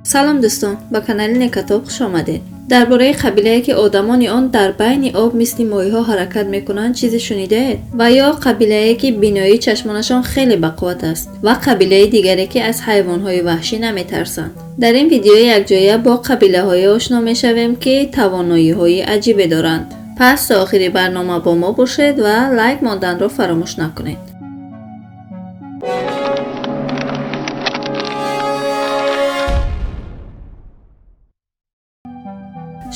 Салом дӯстон, ба канали Некатоб хуш омадед. Дар бораи қабилае ки одамони он дар байни об мисли моҳиҳо ҳаракат мекунанд чизе шунидаед? Ва ё қабилае ки биноии чашмонашон хеле бақувват аст ва қабилаи дигаре ки аз ҳайвонҳои ваҳшӣ наметарсанд. Дар ин видео якҷоя бо қабилаҳое ошно мешавем ки тавоноиҳои аҷибе доранд. Пас то охири барнома бо мо бошед ва лайк монданро фаромӯш накунед.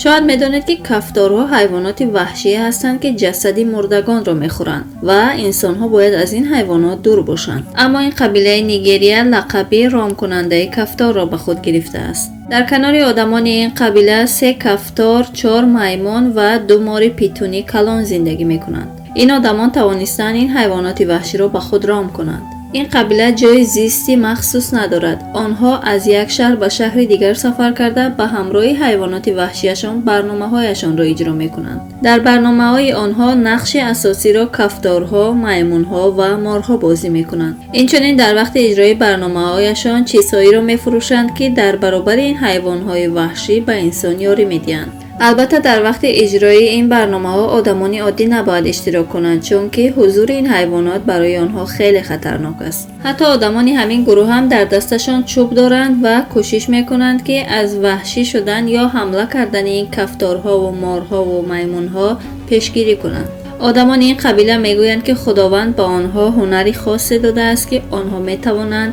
Шояд медонед ки кафторҳо ҳайвоноти ваҳшие ҳастанд ки ҷасади мурдагонро мехӯранд ва инсонҳо бояд аз ин ҳайвонот дур бошанд. Аммо ин қабилаи Нигерия лақаби ромкунандаи кафторро ба худ гирифтааст. Дар канори одамони ин қабила 3 кафтор, 4 маймон ва 2 мори питуни калон зиндагӣ мекунанд. Ин одамон тавонистанд ин ҳайвоноти ваҳширо ба худ ром кунанд. Ин қабила ҷои зисти махсус надорад. Онҳо аз як шаҳр ба шаҳри дигар сафар карда ба ҳамроҳи ҳайвоноти ваҳшиашон барномаҳояшонро иҷро мекунанд. Дар барномаҳои онҳо нақши асосиро кафторҳо, маймунҳо ва морҳо бозӣ мекунанд. Инчунин дар вақти иҷрои барномаҳояшон чизҳоеро мефурӯшанд, ки дар баробари ин ҳайвонҳои ваҳшӣ ба инсон ёрӣ медиҳанд. Албатта дар вақти иҷрои ин барномаҳо одамони оддӣ набояд иштирок кунанд, чунки ҳузури ин ҳайвонот барои онҳо хеле хатарнок аст. Ҳатто одамони ҳамин гурӯҳ ҳам дар дасташон чӯб доранд ва кӯшиш мекунанд, ки аз ваҳшӣ шудан ё ҳамла кардани ин кафторҳову морҳову маймунҳо пешгирӣ кунанд. Одамони ин қабила мегӯянд, ки Худованд ба онҳо ҳунари хосе додааст, ки онҳо метавонанд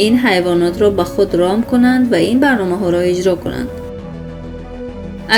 ин ҳайвонотро ба худ ром кунанд ва ин барномаҳоро иҷро кунанд.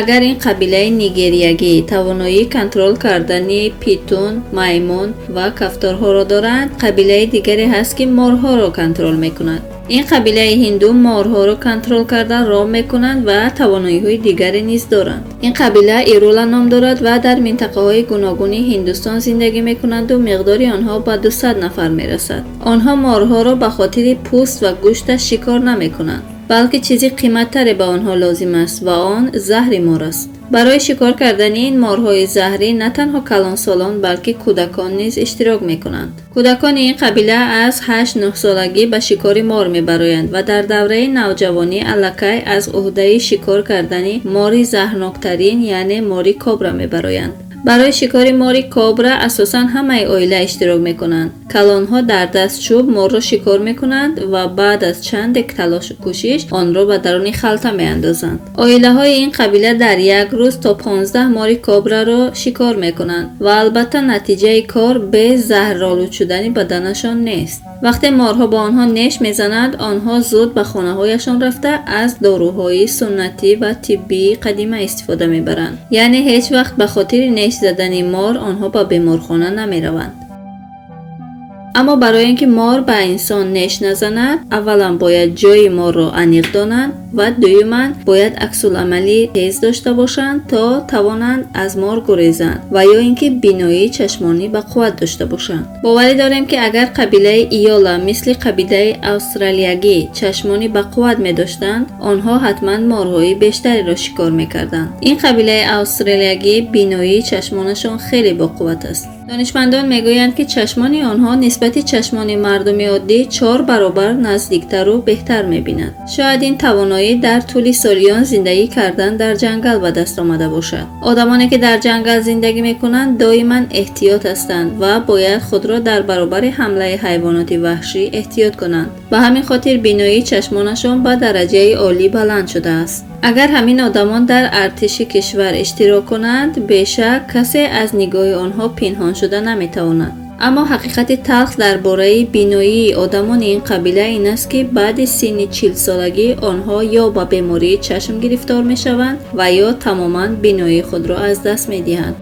Агар ин қабилаи нигериягӣ тавоноии контрол кардани питун, маймун ва кафторҳоро доранд, қабилаи дигаре ҳаст, ки морҳоро контрол мекунад. Ин қабилаи ҳинду морҳоро контрол карда ром мекунанд ва тавоноиҳои дигаре низ доранд. Ин қабила Ирула ном дорад ва дар минтақаҳои гуногуни Ҳиндустон зиндагӣ мекунанду миқдори онҳо ба 200 нафар мерасад. Онҳо морҳоро ба хотири пӯст ва гӯшташ шикор намекунанд, балки чизи қиматтаре ба онҳо лозим аст ва он заҳри мор аст. Барои шикор кардани ин морҳои заҳрӣ на танҳо калонсолон, балки кӯдакон низ иштирок мекунанд. Кӯдакони ин қабила аз 8-9 солагӣ ба шикори мор мебароянд ва дар давраи навҷавонӣ аллакай аз ӯҳдаи шикор кардани мори заҳрноктарин, яъне мори кобра мебароянд. Барои шикори мори кобра асосан ҳамаи оила иштирок мекунанд. Калонҳо дар даст чӯб морро шикор мекунанд ва баъд аз чанде талошу кӯшиш онро ба даруни халта меандозанд. Оилаҳои ин қабила дар як рӯз то 15 мори кобраро шикор мекунанд ва албатта натиҷаи кор бе заҳролуд шудани баданашон нест. Вақте морҳо ба онҳо неш мезананд, онҳо зуд ба хонаҳояшон рафта аз доруҳои суннатӣ ва тиббии қадима истифода мебаранд. Яъне ҳеҷ вақт ба хотири неш задани мор онҳо ба беморхона намераванд. Аммо барои ин ки мор ба инсон неш назанад, аввалан бояд ҷои морро аниқ донанд ва дуюман бояд аксуламали тез дошта бошанд, то тавонанд аз мор гурезанд ва ё ин ки биноии чашмонӣ ба қувват дошта бошанд. Боварӣ дорем, ки агар қабилаи Иола мисли қабилаи австралиягӣ чашмони ба қувват медоштанд, онҳо ҳатман морҳои бештареро шикор мекарданд. Ин қабилаи австралиягӣ биноии чашмонашон хеле боқувват аст. Донишмандон мегӯянд, ки чашмони онҳо нисбати чашмони мардуми оддӣ 4 баробар наздиктару беҳтар мебинад. Шояд ин тавоноӣ дар тӯли солиён зиндагӣ кардан дар ҷангал ба даст омада бошад. Одамоне ки дар ҷангал зиндагӣ мекунанд доиман эҳтиёт ҳастанд ва бояд худро дар баробари ҳамлаи ҳайвоноти ваҳшӣ эҳтиёт кунанд. Ба ҳамин хотир биноии чашмонашон ба дараҷаи олӣ баланд шудааст. Агар ҳамин одамон дар артиши кишвар иштирок кунанд, бешак касе аз нигоҳи онҳо пинҳон шуда наметавонад. Аммо ҳақиқати талх дар бораи биноии одамони ин қабила ин аст, ки баъди синни 40 солагӣ онҳо ё ба бемории чашм гирифтор мешаванд ва ё тамоман биноии худро аз даст медиҳанд.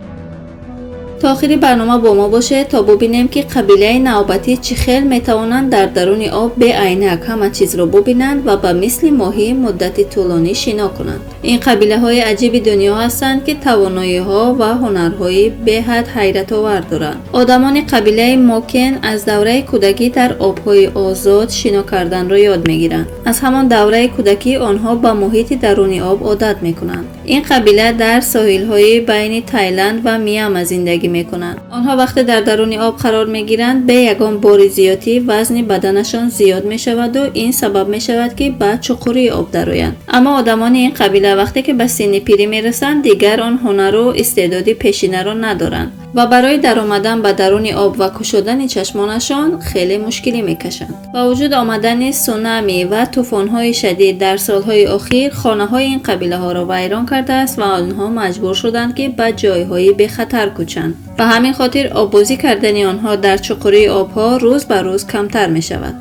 То охири барнома бо мо бошед, то бубинем, ки қабилаи навбатӣ чӣ хел метавонанд дар даруни об бе айнак ҳама чизро бубинанд ва ба мисли моҳӣ муддати тӯлонӣ шино кунанд. Ин қабилаҳои аҷиби дунё ҳастанд, ки тавоноиҳо ва ҳунарҳои беҳад ҳайратовар доранд. Одамони қабилаи Мокен аз давраи кӯдакӣ дар обҳои озод шино карданро ёд мегиранд. Аз ҳамон давраи кӯдакӣ онҳо ба муҳити даруни об одат мекунанд. Ин қабила дар соҳилҳои байни Тайланд ва Миама зиндагӣ Зиндагӣ мекунанд. Онҳо вақте дар даруни об қарор мегиранд, бе ягон бори зиёдтӣ вазни баданашон зиёд мешаваду ин сабаб мешавад, ки ба чуқурии об дароянд. Аммо одамони ин қабила вақте ки ба синни пирӣ мерасанд, дигар он ҳунару истеъдоди пешинаро надоранд ва барои даромадан ба даруни об ва кушодани чашмонашон хеле мушкилӣ мекашанд. Ба вуҷуд омадани сунами ва тӯфонҳои шадид дар солҳои охир хонаҳои ин қабилаҳоро вайрон кардааст ва онҳо маҷбур шуданд, ки ба ҷойҳои бехатар кӯчанд. Ба ҳамин хотир оббозӣ кардани онҳо дар чуқурии обҳо рӯз ба рӯз камтар мешавад.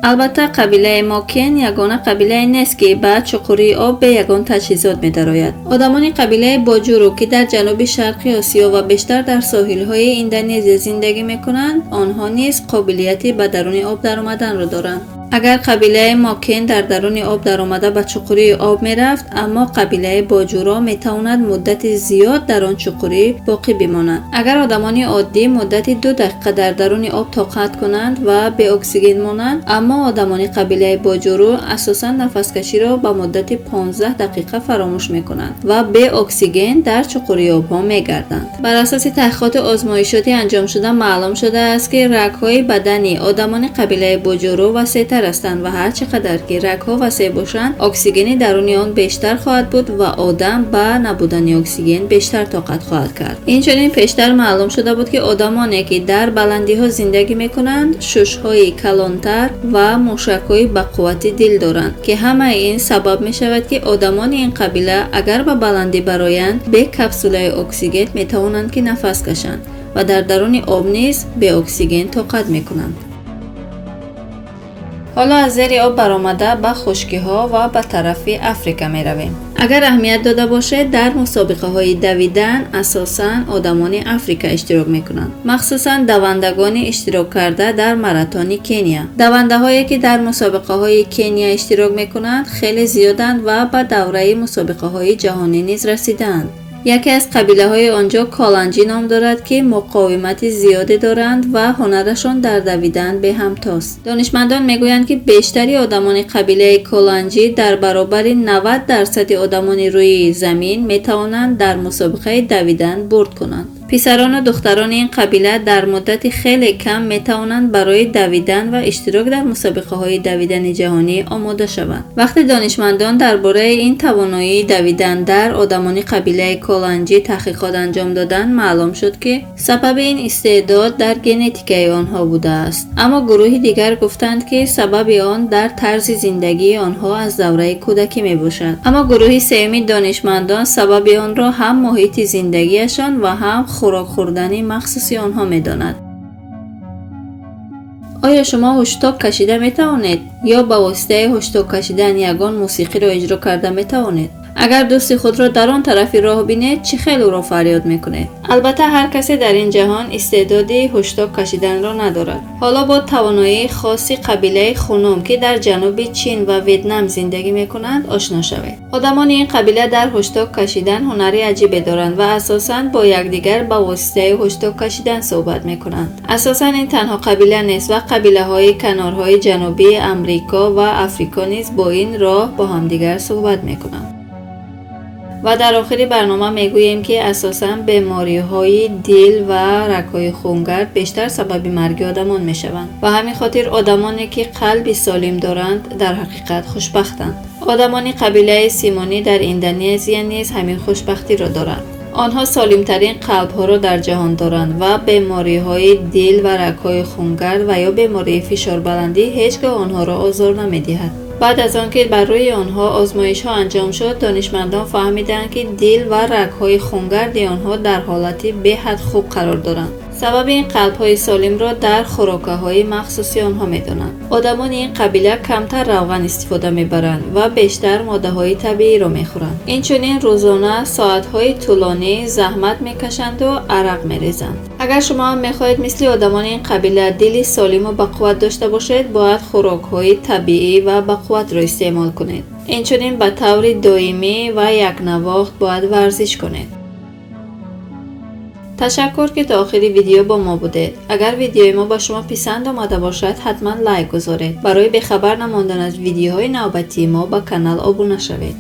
Албатта, қабилаи Мокен ягона қабилае нест, ки ба чуқурии об бе ягон таҷҳизот медарояд. Одамони қабилаи Боҷуру, ки дар ҷануби шарқи Осиё ва бештар дар соҳилҳои Индонезия зиндагӣ мекунанд, онҳо низ қобилияти ба даруни об даромаданро доранд. Агар қабилаи Мокен дар даруни об даромада ба чуқурии об мерафт, аммо қабилаи Боҷуро метавонад муддати зиёд дар он чуқурӣ боқӣ бимонад. Агар одамони оддӣ муддати 2 дақиқа дар даруни об тоқат кунанд ва беоксиген монанд, аммо одамони қабилаи Боҷуру асосан нафаскаширо ба муддати 15 дақиқа фаромӯш мекунанд ва беоксиген дар чуқурии обҳо мегарданд. Бар асоси таҳқиқоти озмоишотӣ анҷомшуда маълум шудааст, ки рагҳои бадани одамони қабилаи Боҷуру васеътар ҳастанд ва ҳар чӣ қадар ки рагҳо васеъ бошанд, оксигени даруни он бештар хоҳад буд ва одам ба набудани оксиген бештар тоқат хоҳад кард. Инчунин пештар маълум шуда буд, ки одамоне, ки дар баландиҳо зиндагӣ мекунанд, шушҳои калонтар ва мушакҳои бақуввати дил доранд, ки ҳамаи ин сабаб мешавад, ки одамони ин қабила агар ба баландӣ бароянд, бе капсулаи оксиген метавонанд, ки нафас кашанд ва дар даруни об низ беоксиген тоқат мекунанд. Ҳоло аз зери об баромада, ба хушкиҳо ва ба тарафи Африка меравем. Агар аҳамият дода бошед, дар мусобиқаҳои давидан асосан одамони Африка иштирок мекунанд, махсусан давандагони иштироккарда дар маратони Кения. Давандаҳое, ки дар мусобиқаҳои Кения иштирок мекунанд, хеле зиёданд ва ба давраи мусобиқаҳои ҷаҳонӣ низ расидаанд. Яке аз қабилаҳои он ҷо Каланҷӣ ном дорад, ки муқовимати зиёде доранд ва ҳунарашон дар давидан беҳамтост. Донишмандон мегӯянд, ки бештари одамони қабилаи Каланҷӣ дар баробари 90 дарсади одамони рӯи замин метавонанд дар мусобиқаи давидан бурд кунанд. Писарону духтарони ин қабила дар муддати хеле кам метавонанд барои давидан ва иштирок дар мусобиқаҳои давидани ҷаҳонӣ омода шаванд. Вақте донишмандон дар бораи ин тавоноии давидан дар одамони қабилаи Коланҷӣ таҳқиқот анҷом доданд, маълум шуд, ки сабаби ин истеъдод дар генетикаи онҳо будааст, аммо гурӯҳи дигар гуфтанд, ки сабаби он дар тарзи зиндагии онҳо аз давраи кӯдакӣ мебошад, аммо гурӯҳи сеюми донишмандон сабаби онро ҳам муҳити зиндагиашон ва ҳам хӯрок хӯрдани махсуси онҳо медонад. Оё шумо ҳушток кашида метавонед ё ба воситаи ҳушток кашидан ягон мусиқиро иҷро карда метавонед? Агар дӯсти худро дар он тарафи роҳ бинед, чӣ хел ӯро фарёд мекунед? Албатта, ҳар касе дар ин ҷаҳон истеъдоди ҳушток кашиданро надорад. Ҳоло бо тавоноии хоси қабилаи Хунум, ки дар ҷануби Чин ва Ветнам зиндагӣ мекунанд, ошно шавед. Одамони ин қабила дар ҳушток кашидан ҳунари аҷибе доранд ва асосан бо якдигар ба воситаи ҳушток кашидан суҳбат мекунанд. Асосан ин танҳо қабила нест ва қабилаҳои канорҳои ҷанубии Амрико ва Африко низ бо ин роҳ бо ҳамдигар суҳбат мекунанд. Ва дар охири барнома мегӯем, ки асосан бемориҳои дил ва рагҳои хунгард бештар сабаби марги одамон мешаванд. Ба ҳамин хотир одамоне, ки қалби солим доранд, дар ҳақиқат хушбахтанд. Одамони қабилаи Симонӣ дар Индонезия низ ҳамин хушбахтиро доранд. Онҳо солимтарин қалбҳоро дар ҷаҳон доранд ва бемориҳои дил ва рагҳои хунгард ва ё бемории фишорбаландӣ ҳеҷ гоҳ онҳоро озор намедиҳад. Баъд аз он ки бар рӯи онҳо озмоишҳо анҷом шуд, донишмандон фаҳмиданд, ки дил ва рагҳои хунгарди онҳо дар ҳолати беҳад хуб қарор доранд. Сабаби ин қалбҳои солимро дар хӯрокаҳои махсуси онҳо медонанд. Одамони ин қабила камтар равған истифода мебаранд ва бештар моддаҳои табииро мехӯранд. Инчунин рӯзона соатҳои тӯлонӣ заҳмат мекашанду арақ мерезанд. Агар шумо ҳам мехоҳед мисли одамони ин қабила дили солиму бақувват дошта бошед, бояд хӯрокҳои табиӣ ва бақувватро истеъмол кунед. Инчунин ба таври доимӣ ва якнавохт бояд варзиш кунед. Ташаккур, ки то охири видео бо мо будед. Агар видеои мо ба шумо писанд омада бошад, ҳатман лайк гузоред. Барои бехабар намондан аз видеоҳои навбатии мо ба канал обуна шавед.